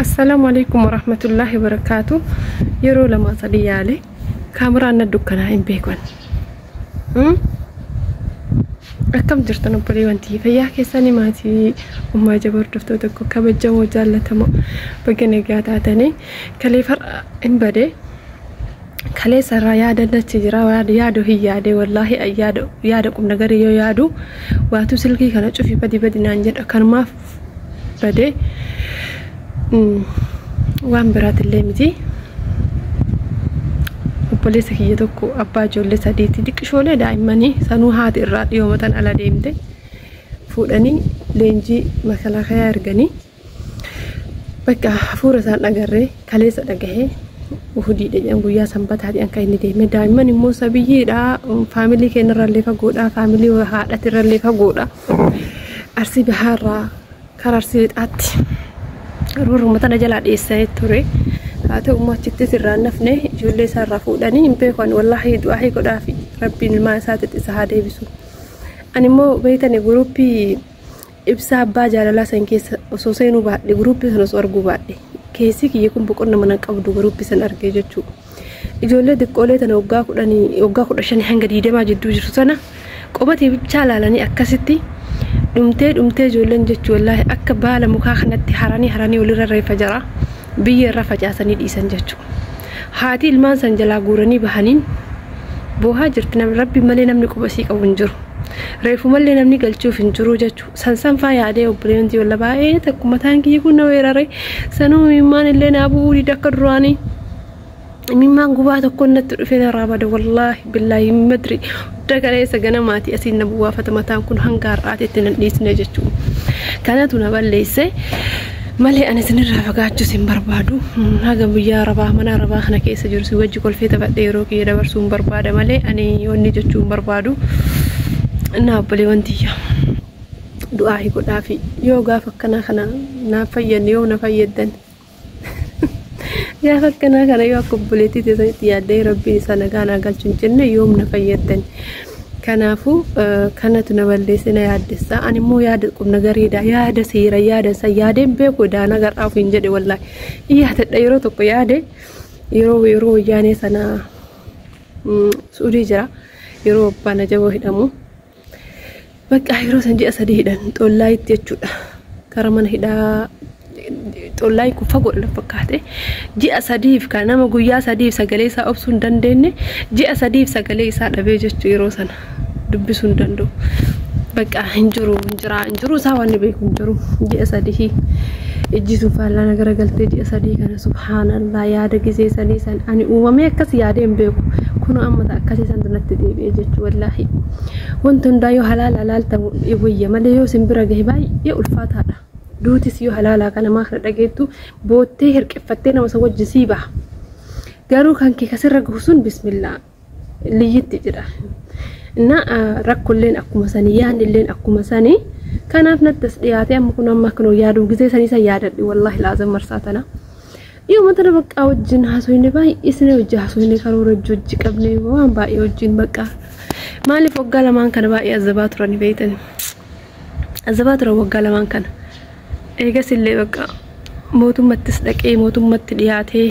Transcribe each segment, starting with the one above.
Assalaamu alaikum warahmatullaahi wabarakaatu. Yeroo lama sadii yaale kaameraan na dukkanaa hin beekan. Akkam jirtan obboleewwan tiyya, fayyaa keessanii? Maatii ummaa jaba, hordoftoota tokko kabajamoo jaallatamoo, baga nagaa taatanii. Kalee far'a hin bade, kaleessa irraa yaadannachi jira, yaadu hin yaade. Wallaahi yaada yaada qubna garii yoo yaadu waatu silkii kana cufi, badi badi naan jedha. Kanumaaf bade, waan biraatillee miti. Obboleessa kiyya tokko, abbaa ijoollee sadiiti, diqishoolee daa'immanii sanuu haati irraa dhiyoomatan ala deemte, fuudhanii leenjii makalaakayaa erganii, bakka hafuura isaan dhagarree kaleessa dhagahee uhudiidha jedhan, guyyaa sanbataati akka inni deeme. Daa'imman immoo sabiyyiidha, faamilii keenyarraallee fagoodha, faamilii haadhatirrallee fagoodha. Arsii Bahaarraa karaa Arsii Lixaatti rooruma tana jalaa dhiyeessanii ture. Haa ta'u immoo achittis irraa nafne, ijoollee isaa irraa fuudhanii hin beekan. Wallaahi du'aa godhaafi, rabbiin ilmaan isaatitti isa haa deebisu. Ani immoo beeytani, guruppii ibsaa abbaa jaalalaa san keessa osoo seenuu baadhe, guruppii sana osoo arguu baadhe, keessi kiyya kun boqonna mana qabdu guruppii san argee jechuudha. Ijoollee xiqqoolee tana waggaa 10, waggaa 15 hanga 20 jidduu jirtu sana qobatii bichaa laalanii akkasitti dhumtee dhumtee ijoolleen jechuu, wallaahi akka baala mukaa kanatti haranii haranii walirra reeffa jara biyya irra facaasanii dhiisan jechuudha. Haati ilmaan san jalaa guuranii bahaniin boohaa jirti. Namni rabbi malee namni quba isii qabu hin jiru. Reefu malee namni galchuuf hin jiru jechuudha. San san faa yaadee obboleewwan walla baay'ee takku mataan kiyya kun na weerare, sanuu imimmaan illee naa bu'uu dida akka duraanii. Imimmaan gubaa tokko natti dhufee narraa bada, wallaahi billaahi madri dagaleessa ganamaati asiin na buwaafata mataan kun hanga har'aatitti nan dhiisne jechuudha. Kanatu na balleesse malee ani isinirraa fagaachuus hin barbaadu. Haga biyya arabaa mana arabaa kana keessa jiru si wajji kolfee taphadhee yeroo kiyya dabarsuu hin barbaada malee ani wanni jechuu hin barbaadu. Innaa obboleewwan tiyya, du'aa godhaafi. Yoo gaafa akkanaa kana naaf fayyanne, yoo na fayyaddan, gaafa akkanaa kana yoo akka obboleettii teessanitti yaaddee rabbiin isaa nagaa naa galchu hin jenne, yoom na fayyaddan? Kanaafuu kanatu na balleesse, na yaaddessa. Ani immoo yaada qubna gareedha, yaada seera, yaada isa yaadeen beeku daana gar'aaf hin jedhe. Wallaahi yaadadha, yeroo tokko yaade, yeroo wayyaanee sana Suudii jira, yeroo abbaan ajaboo hidhamu. Bakka yeroo san ji'a 3 hidhan xollaayitti jechuudha. Kara mana hidhaa xollaayi kun fagoodha fakkaate. Ji'a 3f kan nama guyyaa 3f sagalee isaa obsuu hin dandeenye, ji'a 3f sagalee isaa dhabee jechuu, yeroo sana dubbisuu hin danda'u. Bakka hin jiru, hin jira, hin jiru isaa waan beeku hin jiru. Ji'a 3 ijji sun faallaa garagaltee ji'a 3 kana, subhaanallah, yaada gisee sanii san ani uumamee akkas yaadee hin beeku. Kun amma akkasii san natti deebi'ee jechuu. Wallaahi wanta hundaa yoo halaala halaaltamu wayya malee yoo isin bira gahe baay'ee ulfaataadha. Duutis yoo halaalaa kana maa kana dhageettu boottee hirqiffattee nama san wajji sii baha. Garuu kan kee kasirra gahu sun bismillaa liyyitti jedha. Na rakkolleen akkuma sanii, yaadnilleen akkuma sanii. Kanaaf natti as dhiyaatee amma kun amma kun yaaduu gisee sanii san yaadadhe, wallaahi laazam marsaa tana. Dhiyooma tana bakka wajjin haasofne, baay'ee isin wajjin haasofne, karoora hojii qabne, waan baay'ee wajjin bakka. Maaliif waggaa lamaan kana baay'ee azabaa turan beektan? Azabaa turan waggaa lamaan kana. Eegas illee bakka mootummattis dhaqee mootummatti dhiyaatee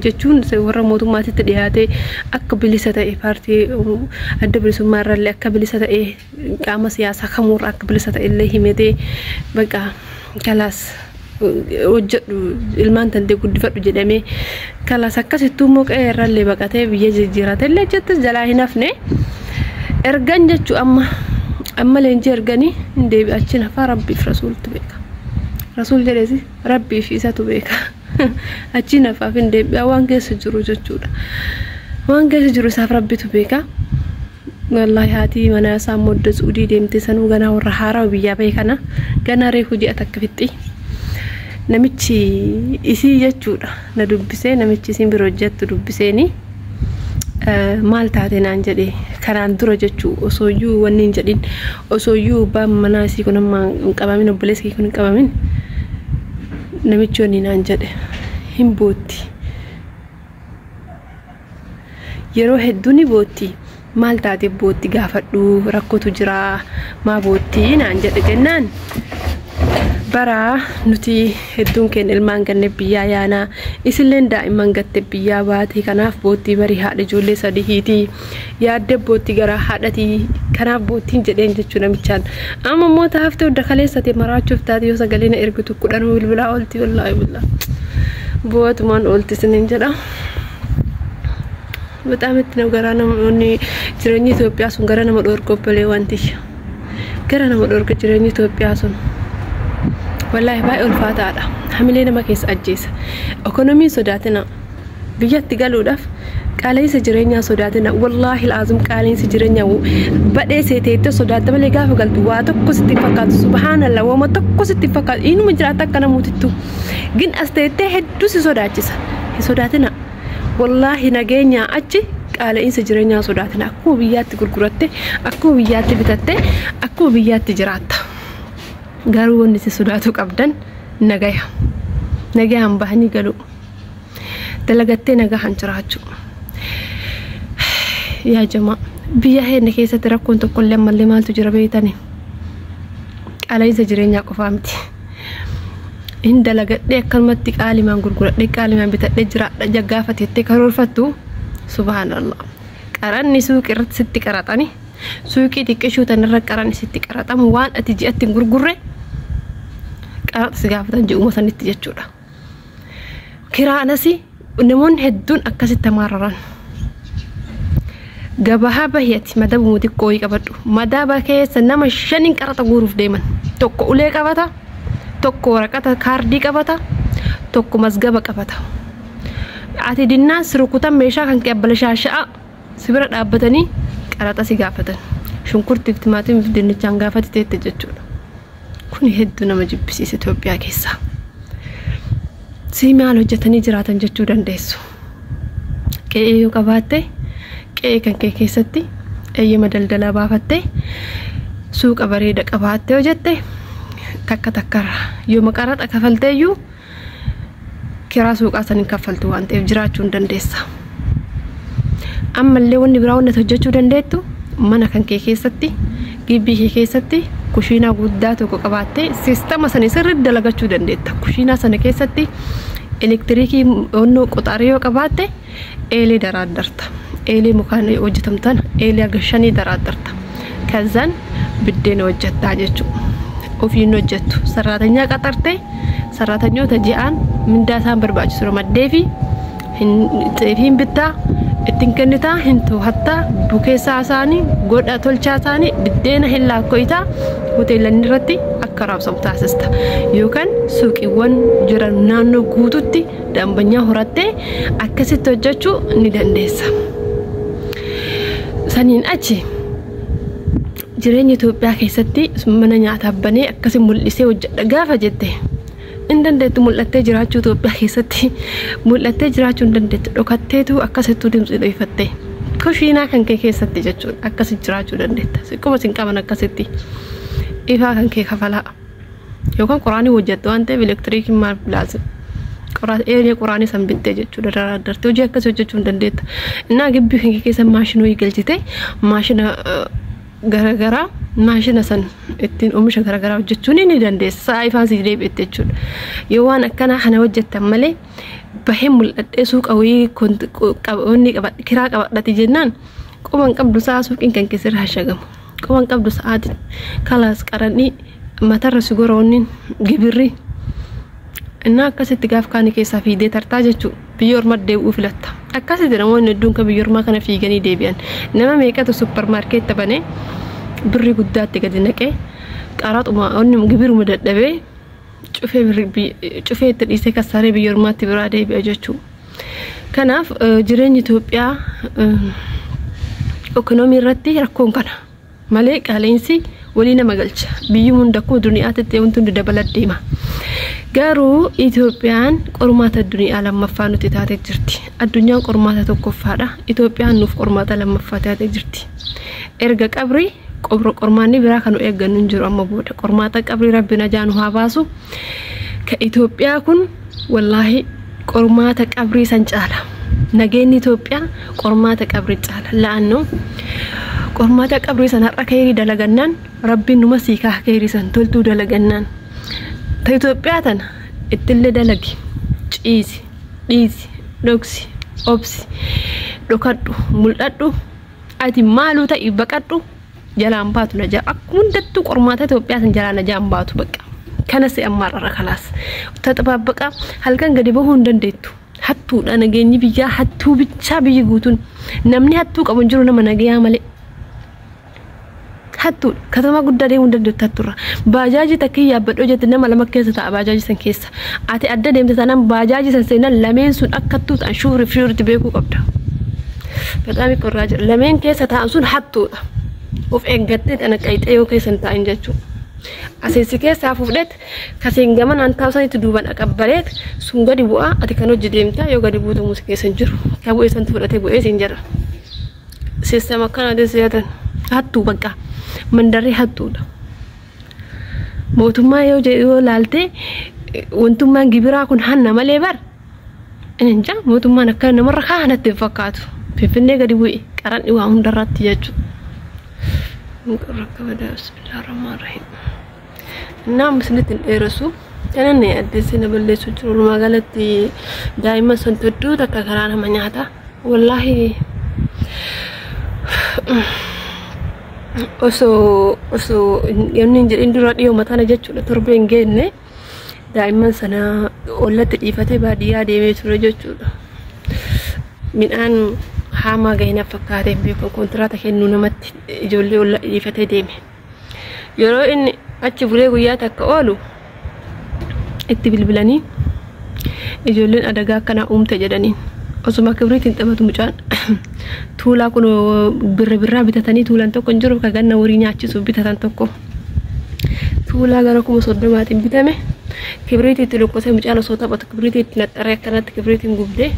jechuun warra mootummaatitti dhiyaatee akka bilisa ta'e, paartii Adda Bilisummaa irrallee akka bilisa ta'e, qaama siyaasaa kamuurra akka bilisa ta'e illee himatee, bakka kalaas hojjedhu, ilmaan tantee guddifadhu jedhamee, kalaas akkasittuu immoo qe'ee irrallee baqatee biyya jijjiirate illee jettis jalaa hin hafne. Ergan jechuu amma amma leenjii erganii hin deebi'u, achiin hafaa rabbiif rasuultu beeka. Rasuul jedheesi rabbiif isatu beeka. Achiin hafaaf hin deebi'a, waan keessa jiru jechuudha. Waan keessa jiru isaaf rabbitu beeka. Wallaahi haati mana isaa immoo iddoo Suudii deemtee, sanuu ganaa warra haaraa biyyaa bahe kana, ganaa reefu ji'a takka fixxi. Namichi isii jechuudha na dubbisee, namichi isiin bira hojjettu dubbiseeni, maal taate naan jedhe. Kanaan dura jechuu osooyyuu wanni hin jedhin, osooyyuu abbaan manaa isii kun amma hin qabamin, obboleessi kun hin qabamin, namichi wanni naan jedhe, hin bootti, yeroo hedduu ni bootti, maal taate bootti, gaafadhu, rakkootu jira, maa bootti naan jedhe jennaan. Bara nuti hedduun keenya ilmaan ganne biyyaa yaanaa isilleen daa'imman gatte biyyaa baate kanaaf boottii barii haadha ijoollee sadiitii yaadde boottii gara haadhatii kanaaf boottiin jedheen jechuu namichaan. Amma immoo taaftee hunda kaleessate maraachuuf taate yoo sagalee na ergitu 10 bilbilaa oolti wallaahi billaa bu'atumaan oolti isiniin jedha. በጣም itti nama garaa namoonni jireenyi Itoophiyaa sun gara nama dhorka obbolee wanti gara nama dhorka jireenyi Itoophiyaa sun wallaahi baay'ee ulfaataadha. Hamilee nama keessa ajjeesa. Ekonomiin sodaatina biyyatti galuudhaaf qaala'insa jireenyaa sodaatina wallaahi laazim qaala'insi jireenyaa badhee seeteettee sodaatta malee gaafa galtu waa tokko sitti hin fakkaatu subhaanallah waama tokko sitti hin fakkaatu inuma jiraata akka namootittu gin as teettee hedduu si sodaachisa hin sodaatina. Wallaahi nageenyaa achi qaala'insa jireenyaa sodaatina akkuma biyyaatti gurguratte akkuma biyyaatti bitatte akkuma biyyaatti jiraatta. Garuu wanni si sodaatu qabdan nagaya. Nagayaan bahanii galu. Dalagattee nagahaan jiraachuu. Yaa jamaa biyya heenne keessatti rakkoon tokkollee ammallee maaltu jira beektani? Qaala'insa jireenyaa qofaa miti. Hin dalagadhee akkanumatti qaalimaan gurguradhee qaalimaan bitadhee jiraadha jaggaafatettee karoorfattu subhaanallah. Qaranni suuqii irratti sitti qaraxani suuqii xiqqishuu tanarra qaranni sitti qaraxamu waan ati ji'atti hin gurgurre qaraxa si gaafatan ji'uma sanitti jechuudha. Kiraanas namoonni hedduun akkasitti hamaararan. Gabahaa bahiyati madabuma xiqqoo wayii qabadhu. Madaba keessa nama 5 qaraxa guuruuf deeman. Tokko ulee qabata. Tokko waraqata kaardii qabata, tokko mazgaba qabata. Ati dinnaan si rukutan meeshaa kan kee abbala shaasha'a si bira dhaabbatanii qaraxa si gaafatan. Shunkurtiif timaatimiif dinnichaan gaafate teette jechuudha. Kun hedduu nama jibbisiisa Itoophiyaa keessaa. Si maal hojjetanii jiraatan jechuu dandeessu. Qe'ee yoo qabaatte qe'ee kan kee keessatti eeyyama daldalaa baafatte suuqa bareeda qabaatte hojjette takka takkarra yooma qaraxa kafalteeyyuu kiraa suuqaa saniin kaffaltu waan ta'eef jiraachuu hin dandeessa. Ammallee wanni biraa wanni hojjechuu dandeettu mana kan kee keessatti gibbii kee keessatti kushiinaa guddaa tokko qabaattee siistama sanii sirriitti dalagachuu dandeetta. Kushiinaa sana keessatti elektiriikii onnoo qoxaarii yoo qabaatte eelee daraaddarta. Eelee mukaan hojjetamtan eelee haga 5 daraaddarta. Kazaan biddeena hojjettaa jechuudha. Ofiin hojjettu saraatanyaa qaxartee saraatanyoota ji'aan mindaa isaan barbaachisu ramaddee fi xeefiin bittaa ittiin kennitaa hin to'attaa bukeessaa isaanii godha tolchaa isaanii biddeena hin laakko'itaa hoteelan irratti akka raabsamu taasista yookaan suuqiiwwan jiran naannoo guututti dambanyaa horattee akkasitti hojjechuu ni dandeessa. Saniin achi jireenya Itoophiyaa keessatti mana nyaataa banee akkasi mul'isee hojjedha gaafa jette hin dandeettu mul'attee jiraachuu Itoophiyaa keessatti mul'attee jiraachuu hin dandeettu dhokatteetu akkasittuu dimtsi dho'ifatte kushiinaa kan kee keessatti jechuudha akkasi jiraachuu dandeetta siquma sin qaban akkasitti ifaa kan kee kafalaa yookaan qoraanii hojjettu waan ta'eef elektiriikiin maal bilaasa eelee qoraanii san bittee jechuudha daraaddartee hojii akkasii hojjechuu hin dandeetta innaa gibbii kan kee keessa maashinii galchite maashina garagaraa maashina san ittiin oomisha garagaraa hojjechuun ni dandeessa sa'a ifaan si deebi'ette jechuudha yoo waan akkanaa kana hojjettan malee bahee mul'adhee suuqa wayii wanni qabadhe kiraa qabadhati jennaan quban qabdu sa'a suuqiin kan keessirra hashagamu quban qabdu sa'aati kalaas qaranii matarra si gora wanni gibirri innaa akkasitti gaaf kaanii keessaa fiidee tartaa jechuudha biyya ormaa deebi'uu filatta. Akkasitti namoonni hedduun kan biyya ormaa kana fiiganii deebi'an nama meeqatu supparmaarkeetta banee birrii guddaatti gadi naqee qaraxuma onni gibiruma dadhabee cufee itti dhiisee kassaaree biyya ormaatti biraa deebi'a jechuudha. Kanaaf jireenyi Itoophiyaa ekonoomii irratti rakkoon kana malee qaala'insi walii nama galcha biyyi hunda akkuma duniyaatti wanti hundi dabalaa deema. Garuu Itoophiyaan qormaata addunyaa lammaffaa nuti taatee jirti. Addunyaan qormaata tokkoffaadha. Itoophiyaan nuuf qormaata lammaffaa taatee jirti. Erga qabrii qormaanni biraa kan nu eeggannu hin jiru amma booda. Qormaata qabrii rabbi najaa nu haa baasu. Ka Itoophiyaa kun wallaahi qormaata qabrii san caala. Nageenyi Itoophiyaa qormaata qabrii caala. La'annoo qormaata qabrii san har'a kayrii dalagannaan rabbiin numa siikaa kayrii san toltuu dalagannaan. Ta Itoophiyaa tana ittillee dalagi, ciisi, dhiisi, dhoksi, obsi, dhokadhu, mul'adhu, ati maaluu ta'i baqadhu jalaan baatu najaa. Akkuma hundattuu qormaata Itoophiyaa san jalaa najaan baatu bakka. Kana si ammaarra kalaas. Taxabaabbaqa halkan gadi bahuu hin dandeettu. Hattuudha nageenyi biyyaa hattuu bichaa biyyi guutuun. Namni hattuu qabu hin jiru nama nagayaa malee. Hattuudha. Katamaa guddaa deemuu hin dandeettu hattuurra. Baajaajii takka yaabbadhoo jette nama lama keessa ta'a baajaajii san keessa. Ati adda deemte taanaan baajaajii san seenan lameen sun akka hattuu ta'an shuuriif shuuritti beekuu qabda. Bexaami qorraa jira. Lameen keessa taa'an sun hattuudha. Of eeggattee tana qayxee yoo keessa hin taa'in jechuudha. Asiin keessaa fuudheet kasiin gamanaan taa'u sanitti duuban aqabbaleet sun gadi bu'aa ati kan hojii deemtaa yoo gadi buutu musi keessa hin jiru. Ka bu'ee santu fudhatee bu'ee siin jedha. Siistama akkana deessiyatan hattuu bakka mandarri hattuudha. Mootummaa yoo yoo laalte wantummaan gibiraa kun hanna malee bar. Inja mootummaan akka namarra kaanatti hin fakkaatu. Finfinnee gadi bu'e qaran waa hundarratti jechuudha. Bismillahirrahmanirrahim. Nama isinitti hin dheeressu. Kanan addeessi na balleessu jiru. Walumaa galatti daa'imman san hedduu takka karaa nama nyaata. Wallaahi osoo inni hin jedhin dura dhiyoo mataana jechuudha torbee hin geenne daa'imman sana ollatti dhiifatee baadiyyaa deemee ture jechuudha. Midhaan haamaa gahina fakkaatee beeku kontiraata kennuu namatti ijoollee olla dhiifatee deeme. Yeroo inni achi bulee guyyaa takka oolu itti bilbilanii ijoolleen adagaa akkanaa uumte jedhaniin. Osuma kibriitiin taphatu mucaan tuulaa kun birra birraa bitatanii tuulaan tokko hin jiru ka ganna horii nyaachisuuf bitatan tokko. Tuulaa gara 30,000 bitame kibriitii itti lukkosee mucaan osoo taphatu kibriitii itti naxxaree akkanatti kibriitiin gubdee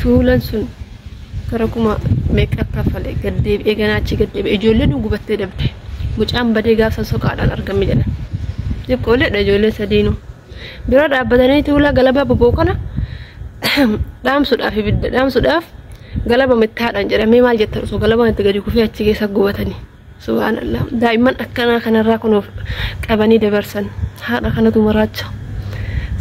tuulaan sun gara kuma meeqa kaffale gad deebi'ee ganaa achi gad deebi'ee ijoolleen gubattee dabde. Mucaan badee gaafsa soqaadhaan argame jedhan. Xiqqooleedha ijoolleen sadiinuu. Bira dhaabbatanii tuulaa galabaa boboo kana dhaamsuudhaaf ibidda dhaamsuudhaaf galaba mittaadhaan jedhamee maal jettan osoo galabaan itti gadi kufee achi keessa gubatanii. Subhaanallah. Daa'imman akkanaa kanarraa kunuuf qabanii dabarsan. Haadha kanatu maraacha.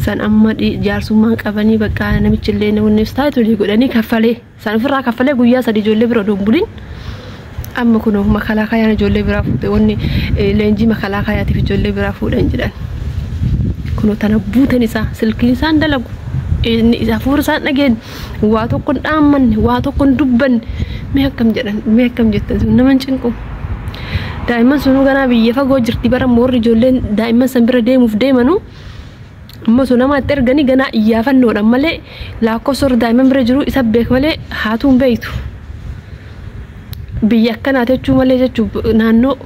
San amma jaarsummaan qabanii bakka namichi illee namoonni taa'e godhanii kaffalee. San ofirraa kaffalee guyyaa sadii ijoollee bira odoon bulin. Amma kunoo makalaakaayaan ijoollee biraa fuute wanni leenjii makalaakaayaatiif ijoollee biraa fuudhan jedhan. Kunoo tana buutan isaa silkiin isaan dalagu. Inni hafuura isaan dhageen waa tokko hin dhaammanne waa tokko hin dubbanne mee akkam jedhan mee akkam jettan sun nama hin cinqu. Daa'imman sunuu ganaa biyya fagoo jirti bara moorri ijoolleen daa'imman san bira deemuuf deemanu amma sun namaatti erganii ganaa iyyaafannoodhaan malee lakkoofsa warra daa'imman bira jiru isa beek malee haatuu hin beektu. Biyya akkanaa jechuu malee jechuu naannoo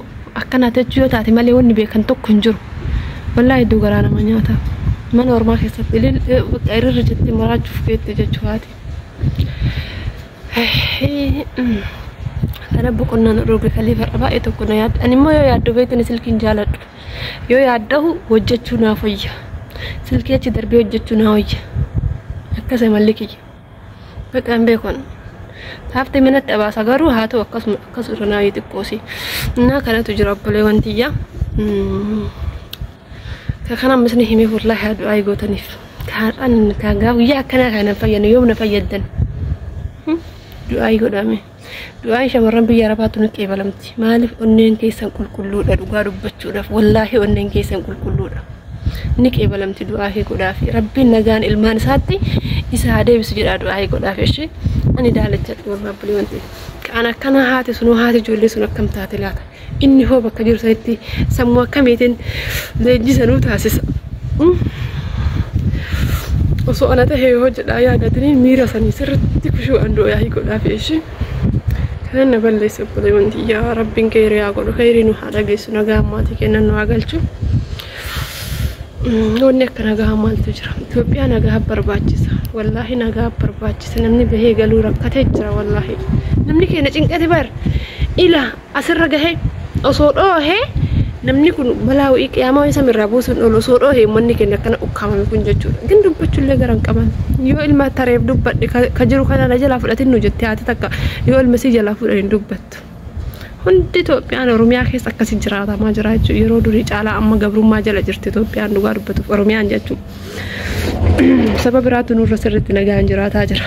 akkanaa jechuu yoo taate malee wanni beekan tokko hin jiru. Wallaahi iddoo garaa nama nyaata. Mana ormaa keessatti irra jettee maraachuuf keette jechuu haati. Kana boqonnaan dhorbe kalee farra baay'ee tokko na yaadda. Ani immoo yoo yaaddu beektan silkiin jaaladhu. Yoo yaaddahu hojjechuu naaf wayya. Silkii achi darbee hojjechuu naa wayya. Akkasuma malli kiyya. Bakka hin beekon. Taaftee manatti abaasa garuu haa ta'u akkasuma akkasuma naa xiqqoosi. Innaa kanatu jira obbolee wantiyyaa. Kana misni himee wallaahi haa du'aa gootaniif. Kan kan gaaf guyyaa akkanaa kana fayyadne yoom na fayyaddan. Du'aa godhame. Du'aan shamarran biyya Arabaatu nu qeebalamti. Maaliif onneen keessan qulqulluudha dhugaa dubbachuudhaaf wallaahi onneen keessan qulqulluudha. Ni qeebalamti du'aa godhaaf. Rabbiin nagaan ilmaan isaatti isa haa deebisu jedhaa du'aa godhaaf ishee. Ani daalachadhu warra abbalii wanti. Kan akkana haati sunuu haati ijoollee sun akkam taate laata. Inni hoo bakka jiru sanitti sammuu akkamiitiin leenjii sanuu taasisa. Osoo ana tahee yoo jedhaa yaadatanii miira sanii sirriitti kushuudhaan du'aa godhaaf ishee. Kanan na balleessa obbolee wanti yaa rabbiin keerii haa godhu keerii nu haa dhageessu nagaa maatii kennan nu haa galchu. Wanni akka nagaa maaltu jira? Itoophiyaa nagaa barbaachisa. Wallaahi nagaa barbaachisa. Namni bahee galuu rakkatee jira wallaahi. Namni keenya cinqate bar. Ila asirra gahee osoo dhoohee namni kun balaa wayii qiyaamaa wayii samirraa buusuun oolu osoo dhoohee uummanni keenya akkana ukkaamame kun jechuudha. Gin dubbachuullee gara hin qaban. Yoo ilma tareef dubbadhe ka jiru kana na jalaa fudhatin nu jettee haati takka yoo ilma sii jalaa fudhan hin dubbattu. Hundi Itoophiyaan Oromiyaa keessa akkasi jiraatamaa jira jechuudha. Yeroo durii caalaa amma gabrummaa jala jirti Itoophiyaan dhugaa dubbatuuf Oromiyaan jechuudha. Saba biraatu nurra sirriitti nagaan jiraataa jira.